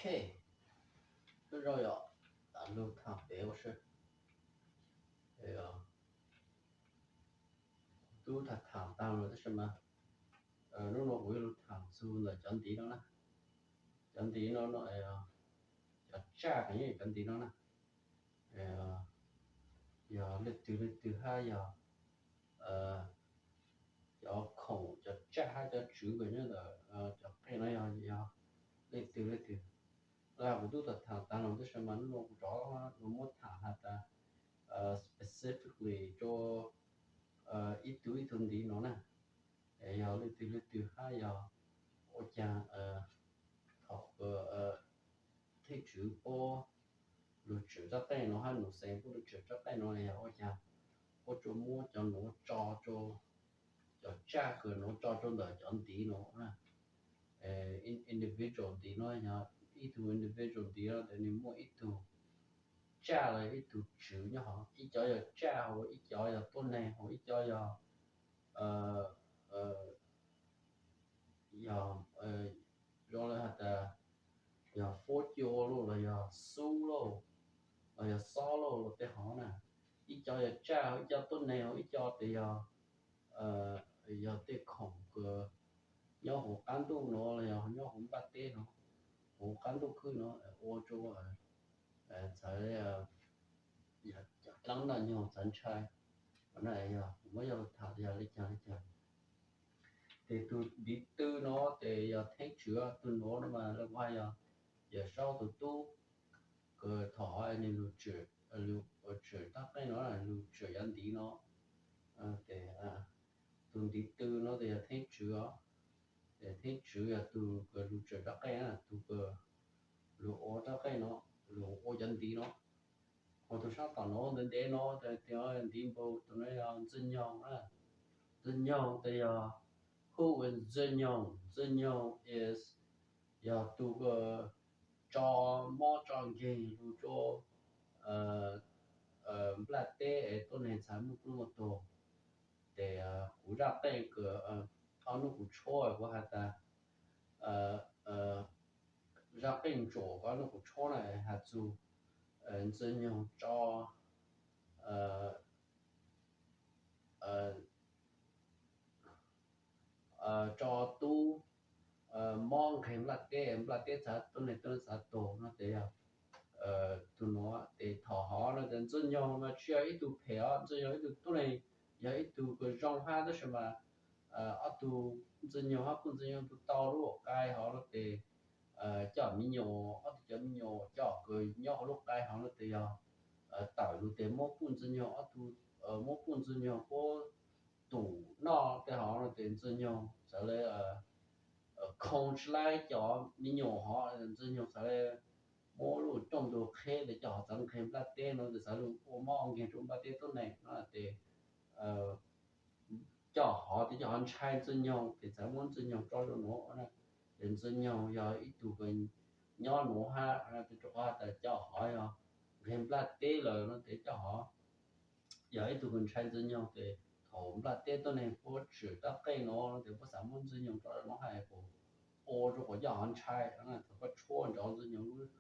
Lub zaug yog lug tham pem ua si. Tub tham tham tag lawm tab sis mas hnub no kuv yuav lug tham txug ntawm cov ntiv no na. Cov ntiv no no, cov tsaj kws nyob cov ntiv no na, yog leej twg leej twg hab yog cov khoom cov tsaj hab cov tswv kws nyob ntawm cov qeej no yog leej twg leej twg. Kuv tub tham tham tag lawm tab sis mas hnub no kuv rov lug muab tham has tas specifically rua ib tug ib tug ntiv no na. Yog leej twg leej twg hab yog ua caag thaum kws theej tswv puab lug tswm rab qeej no hab nus xeev puab lug tswm rab qeej no yog ua caag puab tsuas muab cov nuav tso rua, cov tsaj kws nuav tso rua ntawm cov ntiv no na. Individual ntiv no yog ib tug individual ntiv no tes nwg muaj ib tug tsaj los ib tug tswv nyob hov, ib cov yog tsaj hauv, ib cov yog tuab neeg hauv, ib cov yog yog zoo le has tas yog fuab cua lauj los yog xub lauj los yog xob lauj los tej hov na. Ib cov yog tsaj hauv, ib cov tuab neeg hauv, ib cov tes yog yog tej khoom kws nyob huv qaab ntuj no los yog nyob huv nplaj teb no, huv qaab ntuj khwb no, ua rua txhawv cov dlaab noj nyoog txhawv ntshai. Yog kuv muab yog lug tham yog le caag le caag. Tes tug ntiv tw no tes yog theeb tswv, tug nuav no mas le kuv has yog Yawm Saub tug tub kws thaum hov nwg lug tswm rab qeej no, lug tswm cov ntiv no. Tes tug ntiv tw no tes yog theeb tswv os. Tes theeb tswv yog tug kws lug tswm rab qeej, tug kws lug ua rab qeej no, lug ua cov ntiv no. Ho tug saab tom nuav ntev ntev no tes ntiv npau, tug nuav yog ntxwg nyoog na. Ntxwg nyoog tes yog, who is ntxwg nyoog? Ntxwg nyoog is yog tug kws tso mob tso nkeeg lug rua nplaj teb es tuab neeg txhad muaj plub muaj tuag. Tes kuv zaj qeej kws ob nub kuv tshuab kuv has tas zaj qeej ntsuam kws ob nub kuv tshuab na has txug ntxwg nyoog tso tso tub mob nkeeg nplaj teb, nplaj teb txhad tuab neeg, tuab neeg txhad tuag no tes yog tug nuav. Tes thaum hov no tes ntxwg nyoog mas tsi yog ib tug phem os, ntxwg nyoog ib tug tuab neeg, yog ib tug kws zoo hab tab sis mas ob tug ntxwg nyoog hab puj ntxwg nyoog tau lub qai hov no tes coj me nyuam, ob tug cov me nyuam coj kws nyob huv lub qai hov no tes yog tawm lug tes muab puj ntxwg nyoog, ob tug muab puj ntxwg nyoog puab tum noj tej hov no tes ntxwg nyoog txawm le khoo tsi laib cov me nyuam hov, ntxwg nyoog txawm le muab lub rooj ntug qheb tes coj hov txawm nqeg nplaj teb no tes txawm lug ua mob ua nkeeg rua nplaj teb tuab neeg no tes coj hov tes coj hov ntshai ntxwg nyoog tes txawm muab ntxwg nyoog tso rua nuav na. Tes ntxwg nyoog yog ib tug kws nyob nuav hab, tes rua qhov has tas coj hov yog nqeg nplaj teb lawm no tes coj hov yog ib tug kws ntshai ntxwg nyoog tes thaum nplaj teb tuab neeg puab tswm rab qeej no tes puab xav muab ntxwg nyoog tso rua nuav hab ua rua kom coj hov ntshai na. Thaum koj tshuab nrov ntxwg nyoog lub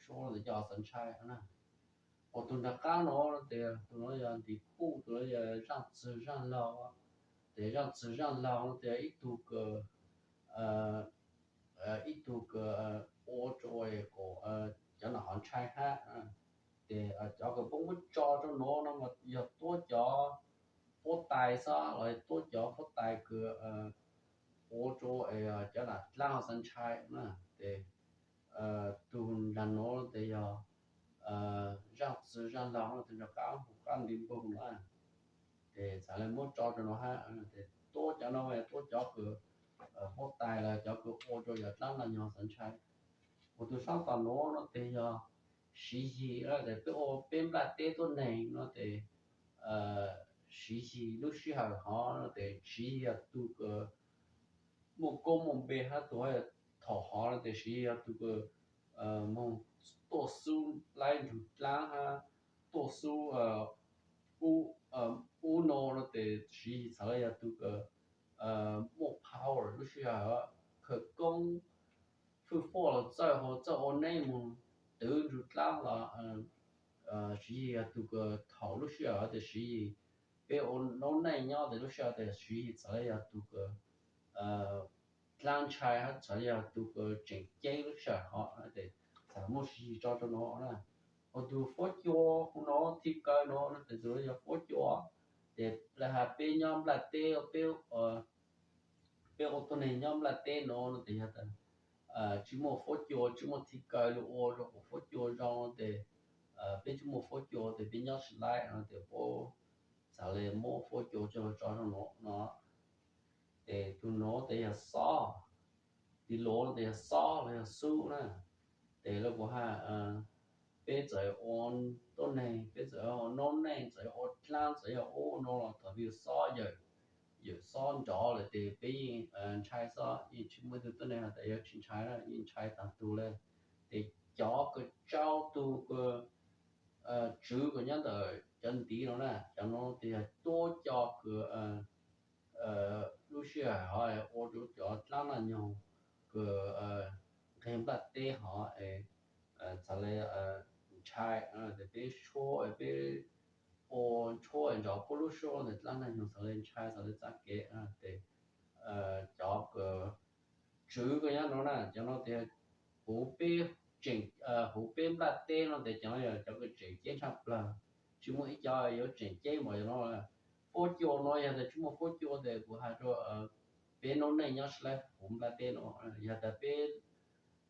suab no tes coj hov txawm ntshai na. Ua tug nraag qaab no tes tug nuav yog ntiv puj, tug nuav yog zaaj txwg zaaj laug. Tes zaaj txwg zaaj laug no tes ib tug kws ib tug kws ua rua kom cov nam hov ntshai hab. Tes cov kws puab muab tso rua nuav no mas yog tuab cov huab tais xwb los tuab cov huab tais kws ua rua cov nam dlaab ho xav ntshai na. Tes tug nraag nuav tes yog zaaj txwg zaaj laug no tes nraag qaab hu qaab ntiv npog no. Tes txhad le muab tso rua nuav hab. Tes tuab cov no tuab cov kws huab tais los cov kws ua rua yog dlaab noj nyoog xav ntshai. Ua tug saab tom nuav no tes yog siv yig, tes peb ua peb nplaj teb tuab neeg no tes siv yig lub sij hawm hov no tes siv yig yog tug kws muaj koob muaj npe hab tug, thaum hov no tes siv yig yog tug kws moog tuaj xub laib nrug dlaab hab tuaj xub ub no no tes siv yig txhad le yog tug kws muaj power lub sij hawm, khawv koob, pw fuaj los txawj, ho txawj ua neeb mus twv nrug dlaab los Siv Yig yog tug kws thaum lub sij hawm tias Siv Yig, peb ua noob neej nyob tes lub sij hawm tias Siv Yig txawm le yog tug kws dlaab ntshai hab txawm le yog tug kws tseem ceeb lub sij hawm hov tes txawm muab Siv Yig tso rua nuav na. Ua tug fuab cua hu nuav, thib kaw nuav tes txawm le yog fuab cua. Tes le has peb nyob nplaj teb, peb ua tuab neeg nyob nplaj teb nuav no tes yog tas tsi muaj fuab cua, tsi muaj thib kaw lug ua rua quas fuab cua zoo tes peb tsi muaj fuab cua tes peb nyob tsi laib no tes puab txawm le muab fuab cua tso rua nuav no. Tes tug nuav tes yog xob, tis luav tes yog xob los yog xub na. Tes le kuv has peb txawm ua tuab neeg, peb txawm ua noob neej, txawm ua dlaab, txawm yog ua nuav los thaum twg xob yawm, yawm xob nrov lawm tes peb yeej ntshai xwb, yeej tsi muaj ib tug tuab neeg has tas yuav tsi ntshai na, yeej ntshai taag tug le. Tes cov kws tsau tug kws tswv kws nyob ntawm cov ntiv no na, cov no tes yog tuab cov kws lub sij hawm hov ua rua cov dlaab naj nyoog kws nqeg nplaj teb hov txawm le ntshai tes peb suab, peb ua ntshuab nrov puab lub suab tes dlaab naj nyoog txawm le ntshai, txawm le txav kev tes cov kws tswv kws nyob no na, cov no tes huv peb tseem, huv peb nplaj teb no tes cov no yog cov kws tseem ceeb tshaj plawg, tsi muaj ib co yuav tseem ceeb npaum cov no. Fuab cua no yog tas tsi muaj fuab cua tes kuv has rua peb noob neej nyob tsi laib huv nplaj teb no, yog tas peb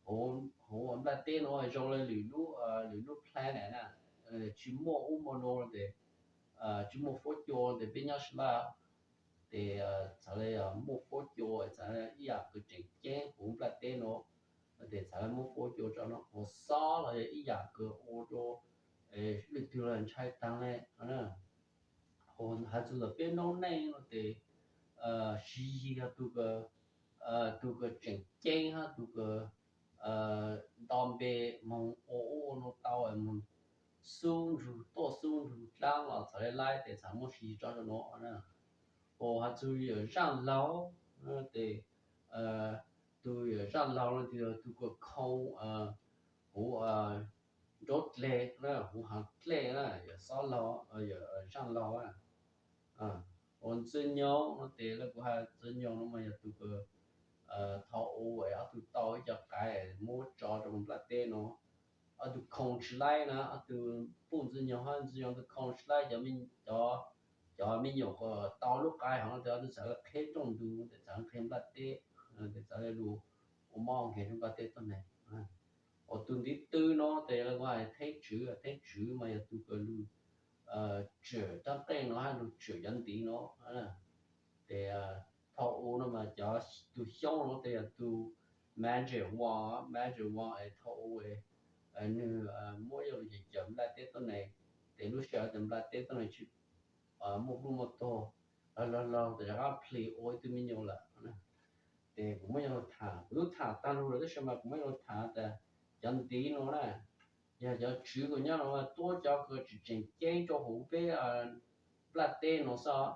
huv nplaj teb no zoo le lwm lub, lwm lub planet na, tsi muaj ub muaj no tes tsi muaj fuab cua tes peb nyob tsi laib. Tes txawm le muaj fuab cua txawm ib yam kws tseem ceeb huv nplaj teb no, tes txawm le muab fuab cua tso no. Ua xob los yog ib yam kws ua rua leej twg los ntshai taag le. Ua has txug ntawm peb noob neej no tes Siv Yig yog tug kws, tug kws tseem ceeb hab tug kws nto npe moog ua ub ua no tau, moog xub nrug tuaj xub nrug dlaab los txawm le laib tes txawm muab Siv Yig tso rua nuav na. Ua has txug yawm zaaj laug tes tug yawm zaaj laug no tes yog tug kws khoo huv nraub dlej na, huv haav dlej na, yawm xob laug, yawm zaaj laug na. Ua ntxwg nyoog no tes le kuv has ntxwg nyoog no mas yog tug kws thaum u es ob tug tau ib co qaiv muab tso rua nplaj teb no, ob tug khoo tsi laib na, ob tug puj ntxwg nyoog hab ntxwg nyoog tug khoo tsi laib, cov, cov me nyuam tau lub qaiv hov tes ob tug txawm le qheb rooj ntug tes txawm nqeg nplaj teb, tes txawm le lug ua mob nqeg rua nplaj teb tuab neeg. Ua tug ntiv tw no tes le kuv has theeb tswv, theeb tswv mas yog tug kws lug tswm rab qeej no hab lug tswm cov ntiv no. Tes thaum u no mas cov, tug xyoob no tes yog tug magic wand, magic wand es thaum u nwg muab coj lug cawm nplaj teb tuab neeg, tes lub sij hawm tes nplaj teb tuab neeg tsi muaj plub muaj tuag, lug lug lug tes rov qab plis ua ib tug me nyuam lawm. Tes kuv muab coj lug tham, kuv tub tham taag lug lawm tab sis mas kuv muab coj lug tham tas cov ntiv no na, yog cov tswv kws nyob no tuab cov kws tseem ceeb rua huv peb nplaj teb no xwb,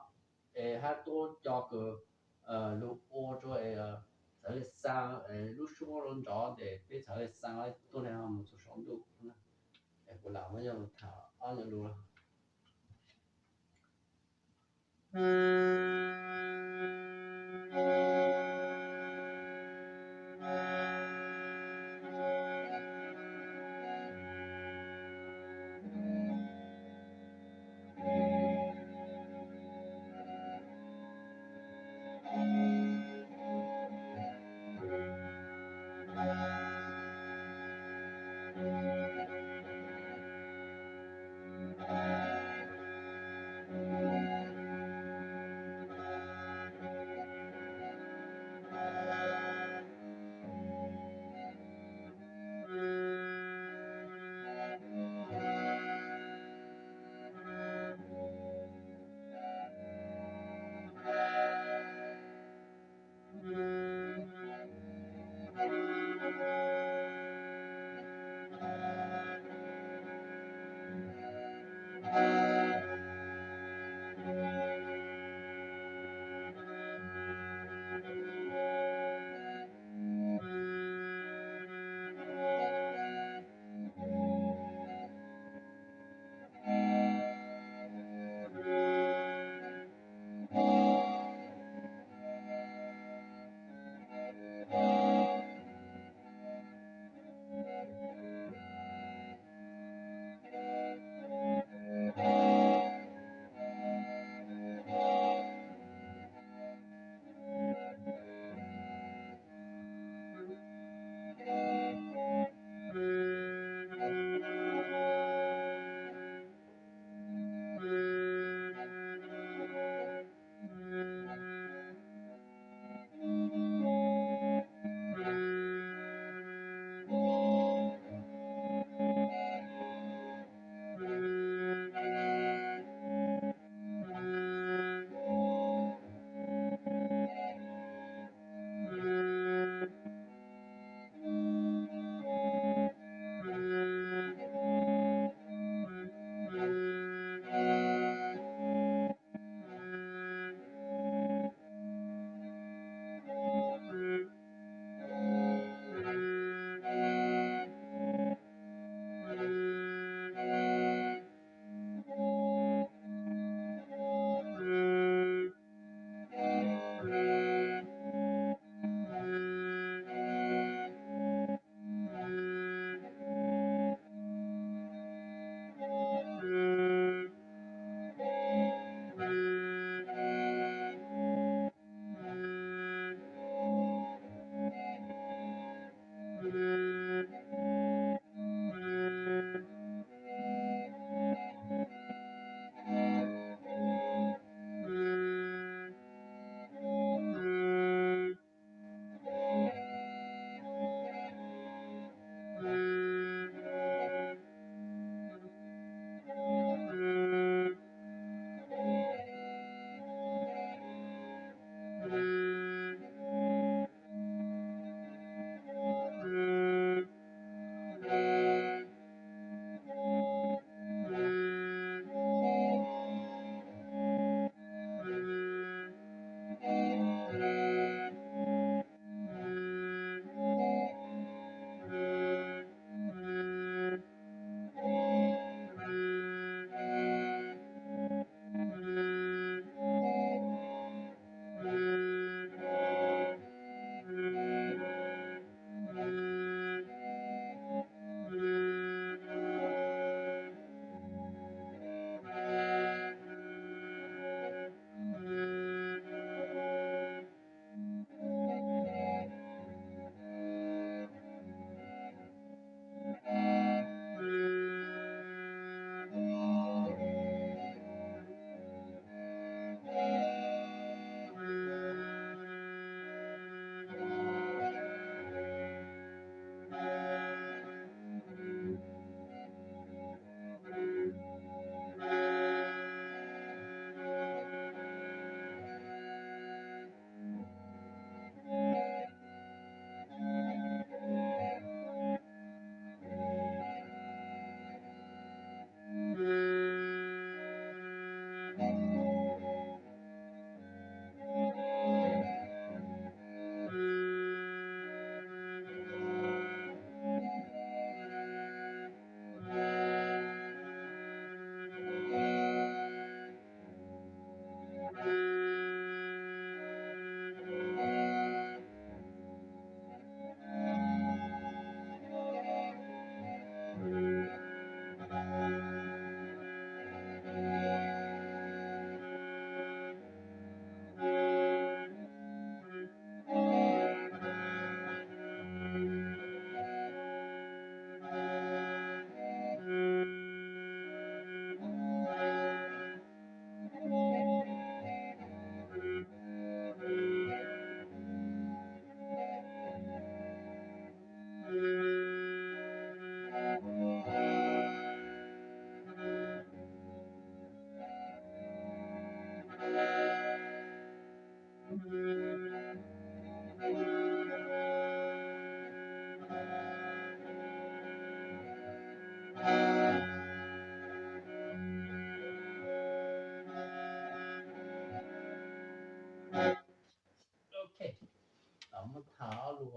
es hab tuab cov kws lug ua rua es txawv le xaa, lub suab lub nrov tes peb txawv le xaa tuab neeg moog txug saum ntuj. Es kuv lam muab coj lug tham ob nyuag lug.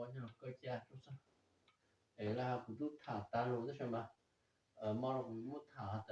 Koj cia, es kuv twb tham tas lus tab sis mas, mo no kuv muab tham has tas